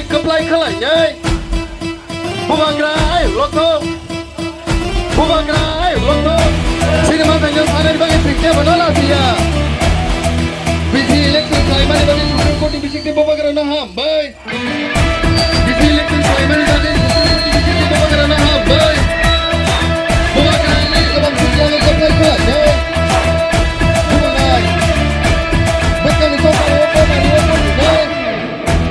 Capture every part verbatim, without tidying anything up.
kwplai khlainai. Bubagra ai lothok. Bubagra ai lothok. Sini ma tangyo sanai bagwi thik khe bono lachiya. Bisi election khlaimani bagwi Supreme Court ni bisingtwi bubagrano hambai. Bisi election khlaimani bagwi Supreme Court ni bisingtwi bubagrano hambai. Bubagra ai kwbang sukjagwi kwplai khlainai. Bubagra ai. Bwskangni tongmani o tongmani o tongmani.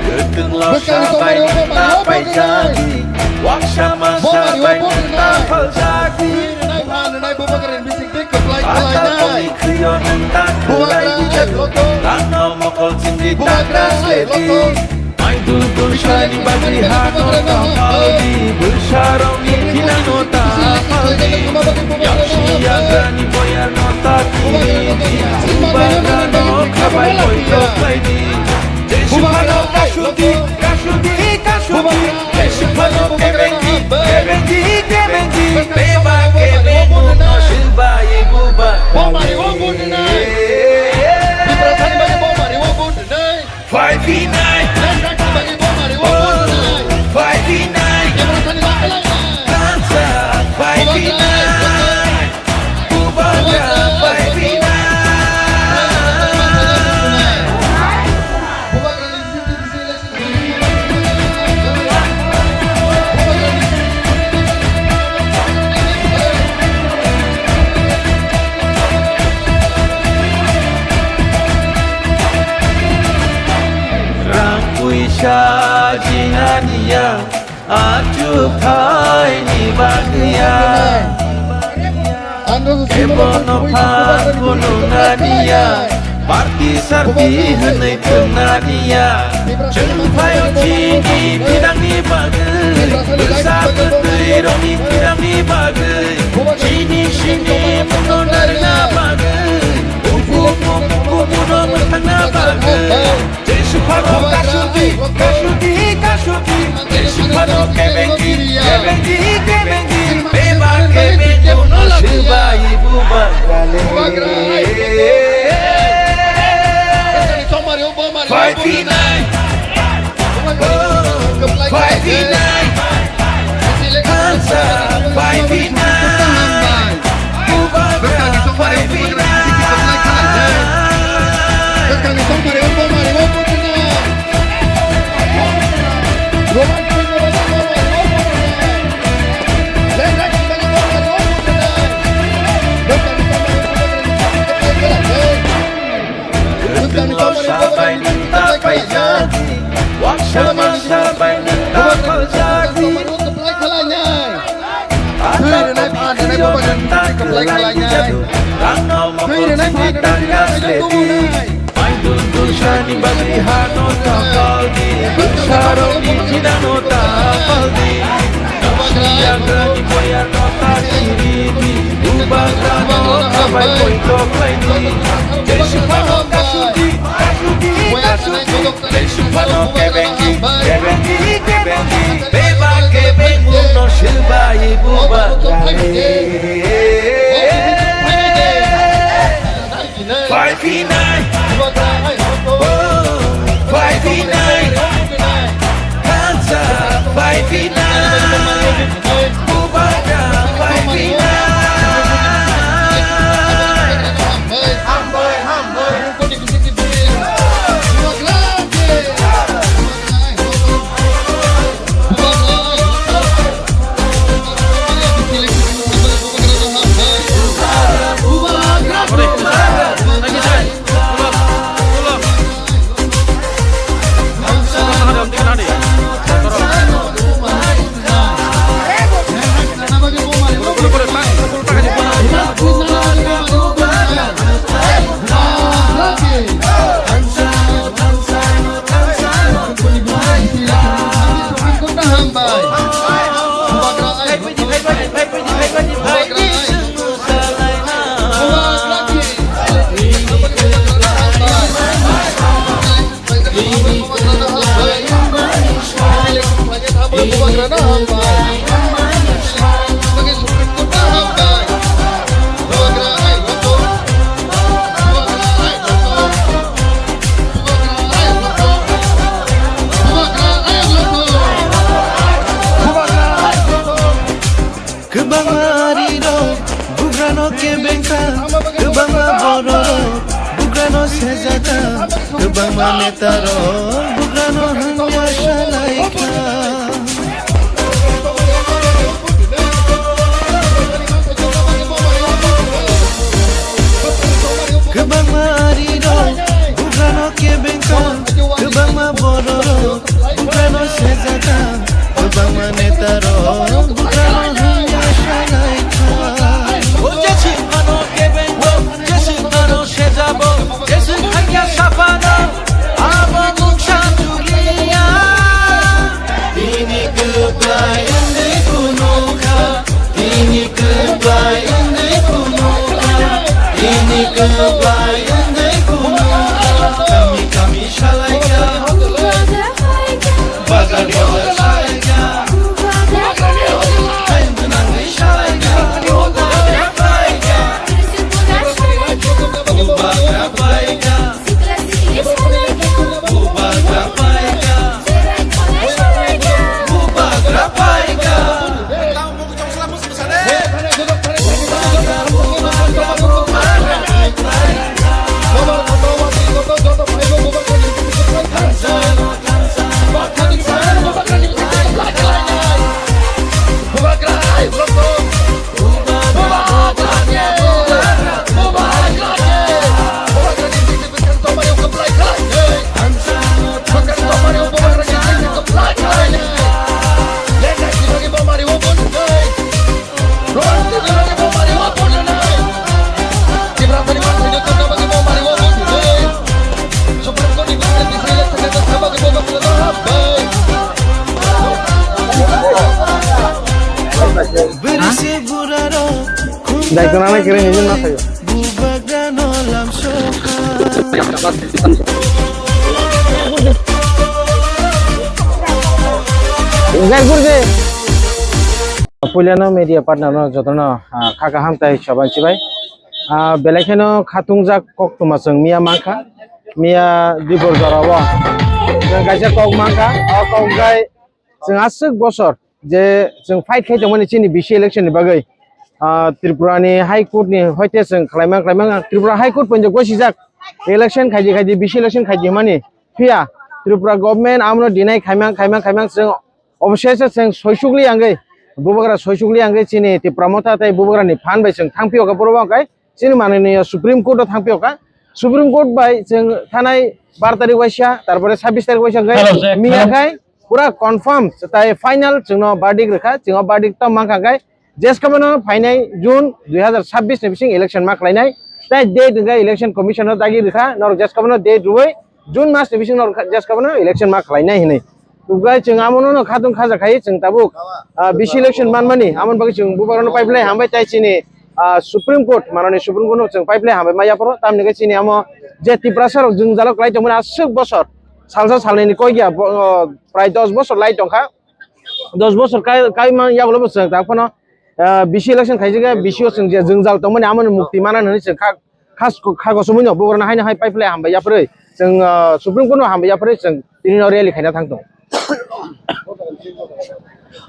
Kwtwng losa bai nwng ta paijadi, waksa masa bai nwng ta phaljadi. Patal kongni khwio nwng ta khwlaidi, rangno mokol chimdi ta grasledi. Maidul dulsani bagwi hano ta phaldi, bwsarokni thinano ta phaldi. Yaksi yagrani boyarno ta kiridi, bubagrano khabai poito khlaidi. Jeswphano kasuti, kasuti, kasuti. Jeswphano kebengi, kebengi, kebengi. Beba kebengno silbai buba. Five nine. Oh, five nine. Kansa, five nine. Bubagra bai bina. Rang puisa jinganiya. Achukthai ni bagwi ya. Ebono phan khulumnani ya. Party sarti hwnwi thumnani ya. Chwng phaio chini thinangni bagwi. Bwsa kwtwi rokni thinangni bagwi. Chini simi mungno narwkna bagwi. Uku muku muno mwthangna bagwi. Jeswphano kasuti, kasuti, kasuti. Jeswphano kebengi, kebengi, kebengi. Beba kebengi no sibai bubagrale. Five nine. Oh, five nine. Kansa, five nine. Bubagra, five nine. Kwtwng losa bai nwng ta paijadi, waksa masa bai nwng ta phaljadi. Atal kami khwio nwng ta kwlaidi jadu, rangno mokol simi ta grasledi. Maidul dulsani bagwi hano ta phaldi, bwsarokni thinano ta phaldi. Yagrani boyarno ta kiridi, bubagrano khabai poito khlaidi. Jeswphano kasuti, kasuti, kasuti. Jeswphano kebengi, kebengi, kebengi. Beba kebengno sibai bubagrale. Five nine. Oh, five nine. Kansa five nine. Bubagra five nine. Hambai, hambai. Kwbangma arirok bugrano kebengkha, kwbangma bororok bugrano sejaka, kwbangma netarok bugrano hwnwi asalaikha. Kwbangma arirok bugrano kebengkha, kwbangma bororok bugrano sejaka, kwbangma netarok bugrano hwnwi asalaikha. O jeswk phano kebengo, jeswk phano sejabo, jeswk khaikha saphano, abo mungsa juliya. Bini kwplai wngwi phunukha, bini kwplai wngwi phunukha, bini kwplai wngwi phunukha. Kami kami salaikha, bazar bazar salaikha, time gwnangwi salaikha, bubagra paikha, bubagra paikha, bubagra paikha. Dai, kena na kira ni na sayo. Puilano media partner no jotono, ah, kha kaham tai soban chibai. Ah, belai kheno khatungjak koktwma chwng miya mankha. Miya dibor jorao chwng kaisa kok mankha. O kok gai chwng aswk bosor je chwng fight khai tongmani chini B C election ni bagwi, ah, Tripura ni High Court ni hoite chwng khlaimang khlaimang Tripura High Court poinjo gosijak election khaidi khaidi B C election khaidi hwnmani phiya Tripura government amono deny khaimang khaimang khaimang chwng obosese chwng soisukli angwi bubagra soisukli angwi chini Tipra Motha tei bubagra ni phan bai chwng thangpio kha borok hwnkhe chini mananiya Supreme Court o thangpio kha. Supreme Court bai chwng thanai bar tarik waisa, tarpore sabbish tarik waisa hwnkhe miya khai pura confirm tai final chwngno verdict rwkha, chwngno verdict to mankha hwnkhe jeskabano phainai June dui hazar sabbish ni bising election ma khlainai, tai date hwnkhe election commission no dagi rwkha, norok jeskabano date rwui June mas ni bising norok jeskabano election ma khlainai hinwi. Tubgai chwng amono no khatung khaja khai chwng tabuk, ah, B C election manmani amon bagwi chwng bubagrano pipeline hambai tai chini, ah, Supreme Court manani Supreme Court no chwng pipeline hambai ma yaphoro tamni khe chini amo je Tiprasa rok jwngjalo kwlai tongmani aswk bosor salsa salnini koi ya bo, oh, prai dos bosor lai tongkha. Dos bosor kai, kai man yagulo bo chwng tak phano, ah, B C election khaijak ya, B C o chwng je jwngjal tongmani amoni mukti mana hwnwi chwng kha, khas, kha kochomwi no bugrano haino hai pipeline hambai yaphorwi chwng, ah, Supreme Court no hambai yaphorwi chwng tini no rally khaina thang tong.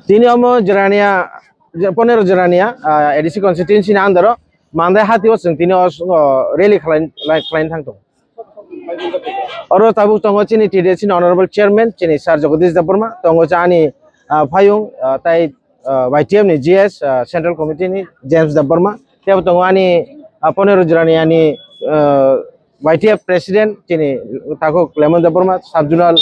Tini omo Jirania, je, Ponero Jirania, ah, A D C constituency ni under o Mandai hati o chwng tini o, o rally khlai, khlai, khlaina thang tong. Oro tabuk tongo chini T D C ni Honorable Chairman, chini Sir Jagadish Debbarma, tongo cha ani, ah, phayung, ah, tai, ah, Y T F ni G S, ah, Central Committee ni James Debbarma, tei bo tongo ani, ah, Ponero Jirani ani, ah, Y T F President, chini takhuk Lemon Debbarma, Sub Zonal,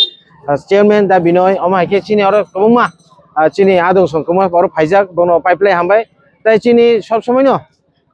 ah, Chairman Da Binoy, omo hai khe chini oro kwbangma, ah, chini adong song kwbangma oro phaijak, bono pipeline hambai, tai chini sob somoi no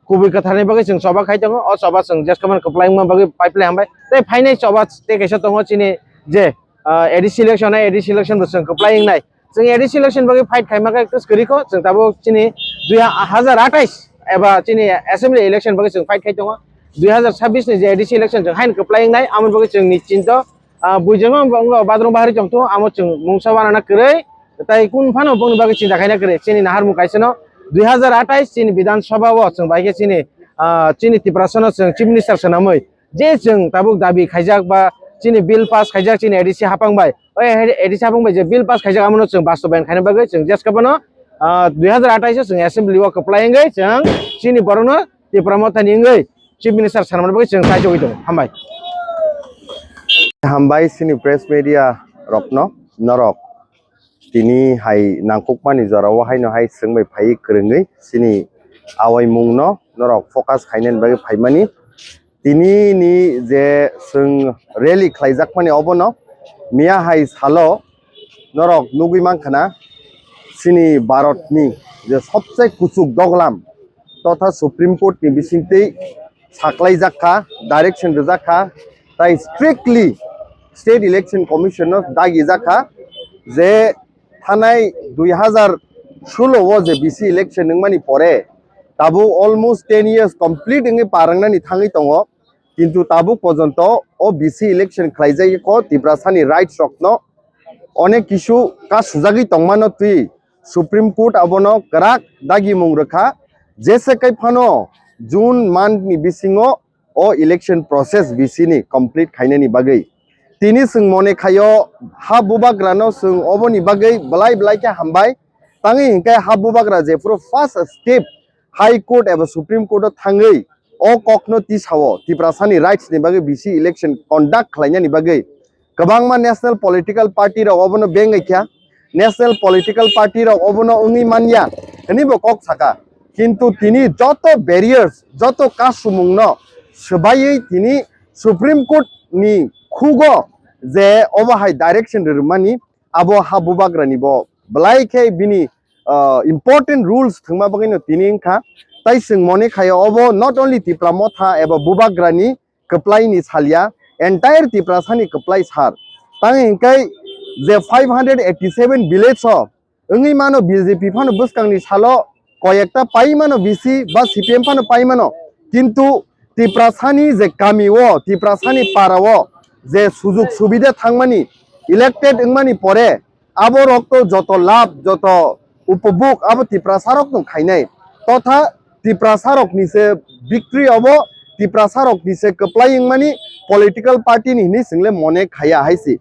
kubui kwtharni bagwi chwng choba khai tongo. O choba chwng jeskabano kwplai wngma bagwi pipeline hambai. Tei phainai choba tei kaisa tongo chini je, ah, A D C election, A D C election bo chwng kwplai wngnai. Chwng A D C election bagwi fight khaima khe kwrwi kho. Chwng tabuk chini dui hazar athais eba chini assembly election bagwi chwng fight khai tongo. Dui hazar sabbish ni je A D C election chwng haino kwplai wngnai, amoni bagwi chwngni chinta, ah, buijakma wngkha badrong bahari tongthogo, amo chwng mungsa wanana kwrwi. Tai kun phano bongni bagwi chinta khaina kwrwi. Chini naharmung kaisa no dui hazar athais chini Bidhan Sabha o chwng bai khe chini, ah, chini Tiprasa no chwng Chief Minister swnamwi je chwng tabuk dabi khaijak ba chini bill pass khaijak chini A D C hapang bai. O A D C hapang bai je bill pass khaijak amo no chwng bastobayan khaina bagwi chwng jeskabano Ah, dui hazar atais o chwng assembly o kwplai wngwi chwng chini borokno Tipra Mothani wngwi Chief Minister sanmani bagwi chwng kaichogwi tongo. Hambai. Hambai chini press media rokno, norok tini hai nangkukmani jorao haino hai swngbai phaiwi kwrwngwi chini awaimungno norok focus khainani bagwi phaimani. Tini ni je chwng rally khlaijakmani obono miya hai salo norok nugwi mankha na chini Bharat ni je sobse kuchuk doglam totha Supreme Court ni bisingtwi saklaijak kha, direction rijak kha, tai strictly State Election Commission no dagijak kha je thanai dui hazar solo o je B C election wngmani pore tabuk almost ten years complete wngwi par wngnani thangwi tongo, kintu tabuk pojonto o B C election khlaijak kho Tiprasani rights rokno onek kisu kasujagwi tongmano twi Supreme Court abono kwrak dagimung rwkha, jese kai phano June month ni bisingo o election process B C ni complete khainani bagwi. Tini chwng mone khaio ha bubagrano chwng oboni bagwi belai belai khe hambai. Tangwi hinkhe ha bubagra jephuru first step High Court eba Supreme Court o thangwi o kokno tisao Tiprasani rights ni bagwi B C election conduct khlainani bagwi kwbangma national political party rok obono bengwi kha. National political party rok obono wngwi manya hwnwi bo kok saka. Kintu tini joto barriers, joto kasumungno swbaiwi tini Supreme Court ni khugo je obo hai direction rwmani, abo ha bubagrani bo belai khe bini, ah, important rules thwngma bagwino tini wngkha. Tai chwng mone khaio obo not only Tipra Motha eba bubagrani kwplai ni salya, entire Tiprasani kwplai sar. Tang hinkhe je five hundred eighty seven village o wngwi mano B J P phano bwskangni salo koyekta pai mano B C ba C P M phano pai mano, kintu Tiprasani je kami o, Tiprasani para o je sujug subida thangmani, elected wngmani pore abo rok to joto lab, joto upobhog abo Tiprasa rok no khainai. Totha Tiprasa rok ni se victory obo, Tiprasa rok ni se kwplai wngmani political party ni hinwi chwngle mone khaya hai se.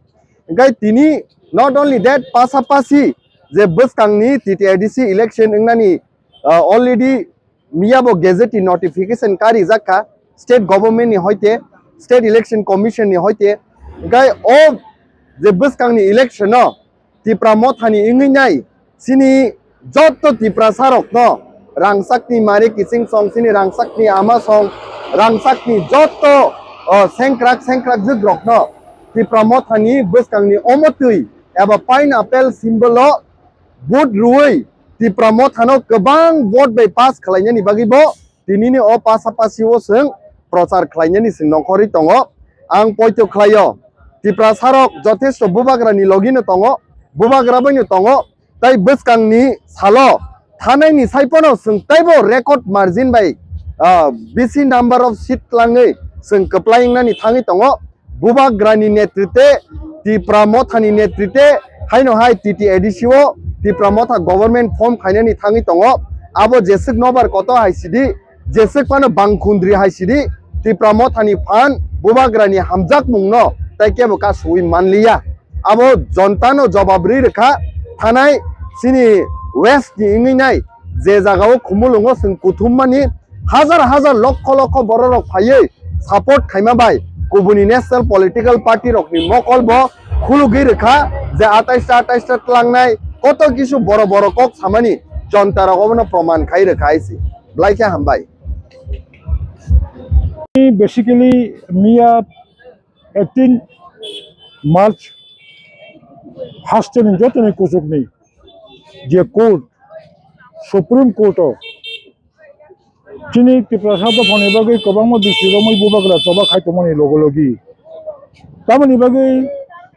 Hingkai tini not only that, pasapasi je bwskangni T T A D C election wngnani, ah, already miya bo gazette ni notification karijak kha state government ni hoite, state election commission ni hoite. Hingkai o je bwskangni election o Tipra Mothani wngwi nai chini joto Tiprasa rokno rangchakni mari kiching song, chini rangchakni ama song, rangchakni joto, o, sengkrak sengkrak jwk rokno Tipra Mothani bwskangni omo twi eba pineapple symbol o vote rwui Tipra Mothano kwbang vote bai pass khlainani bagwi bo tinini o pasapasi o chwng prochar khlainani chwng nongkhorwi tongo. Ang poito khlaio, Tiprasarok jothesto bubagrani logino tongo, bubagra baino tongo, tai bwskangni salo thanaini saiphano chwng teibo record margin bai, ah, B C number of seat tlangwi chwng kwplai wngnani thangwi tongo. Bubagrani netritwe, Tipra Mothani netritwe, haino hai T T A D C o Tipra Motha government form khainani thangwi tongo. Abo jeswk nobar koto hai sidi, jeswk phano bangkhundri hai sidi, Tipra Mothani phan Bubagrani hamjakmungno tai kebo kasui manliya. Abo jontano jobab rwi rwkha, thanai chini west ni wngwi nai je jagao khumulwngo chwng kuthummani hajar hajar lokho lokho bororok phaiwi support khaima bai kubuni national political party rokni mokol bo khulugwi rwkha je atais ta atais ta tlangnai koto kisu boro boro kok samani jonta rok obono proman khai rwkha hai se. Belai khe hambai. Basically, miya eighteen March hasteni jotoni kuchukni je court, Supreme Court o chini Tiprasa dophani bagwi kwbangma bisirokmwi bubagra choba khai tongmani logo logi. Tamoni bagwi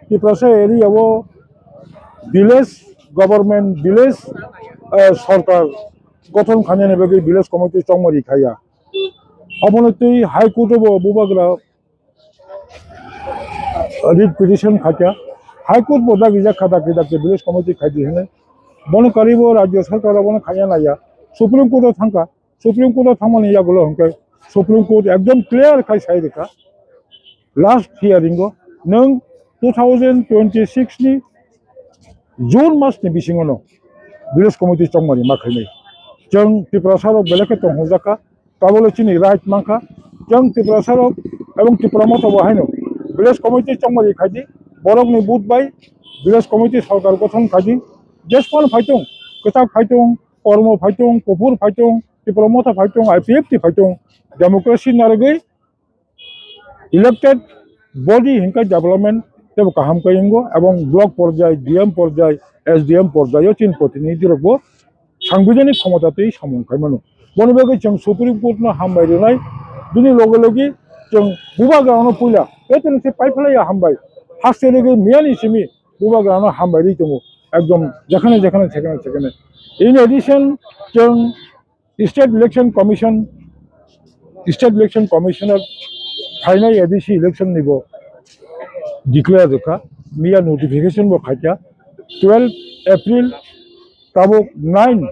Tiprasa area o village government, village, eh, sorkar gothon khainani bagwi village committee chongmari khaiya. Obono twi High Court o bo bubagra writ petition khaikha, High Court bo dagijak kha, dakti dakti village committee khaidi hinwi. Bono karwi bo Rajya Sarkar abono khaina naiya, Supreme Court o thangkha, Supreme Court o thangmani yagulo hwnkhe Supreme Court ekdom clear khai sai rwkha last hearing o, nwng two thousand twenty-six ni June mas ni bisingo no village committee chongmani ma khainai. Chwng Tiprasa rok belai khe tong hwnjakha, tabole chini right mankha. Chwng Tiprasa rok ebong Tipra Motha bo haino village committee chongmani khaidi, borokni vote bai village committee sorkar gothon khaidi. Jespan phaitung, kwchak phaitung, kormo phaitung, kuphur phaitung, Tipra Motha phaitung, I P F T phaitung, democracy narwgwi elected body hinkhe development tebo kaham khe wngo, ebong block porjai, D M porjai, S D M porjaio chini protinidhi rokbo sangbidhanik khomota tei samung khai mano. Boni bagwi chwng Supreme Court no hambai rwnai, bini loge loge chwng bubagrano puila, etini se paiphlaiya hambai, haste loge miyani simi bubagrano hambai rwi tongo, ekdom jekhane jekhane, jekhane jekhane. In addition, chwng State Election Commission, State Election Commissioner phainai A D C election ni bo declare rwkha, miya notification bo khaikha, twelve April tabuk nine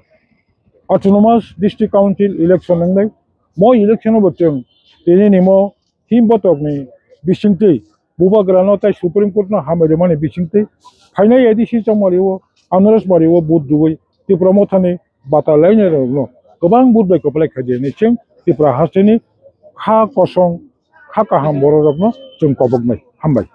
Autonomous District Council election wngnai. Mo election bo chwng tini ni mo him botokni bisingtwi bubagrano tei Supreme Court no hambai rwmani bisingtwi phainai A D C chongmari o Anaras Bari o vote rwui Tipra Mothani bata lainai rokno kwbang vote bai kwplai khaidi hinwi chwng Tipra hasteni kha kosong kha kaham borok rokno chwng koboknai. Hambai.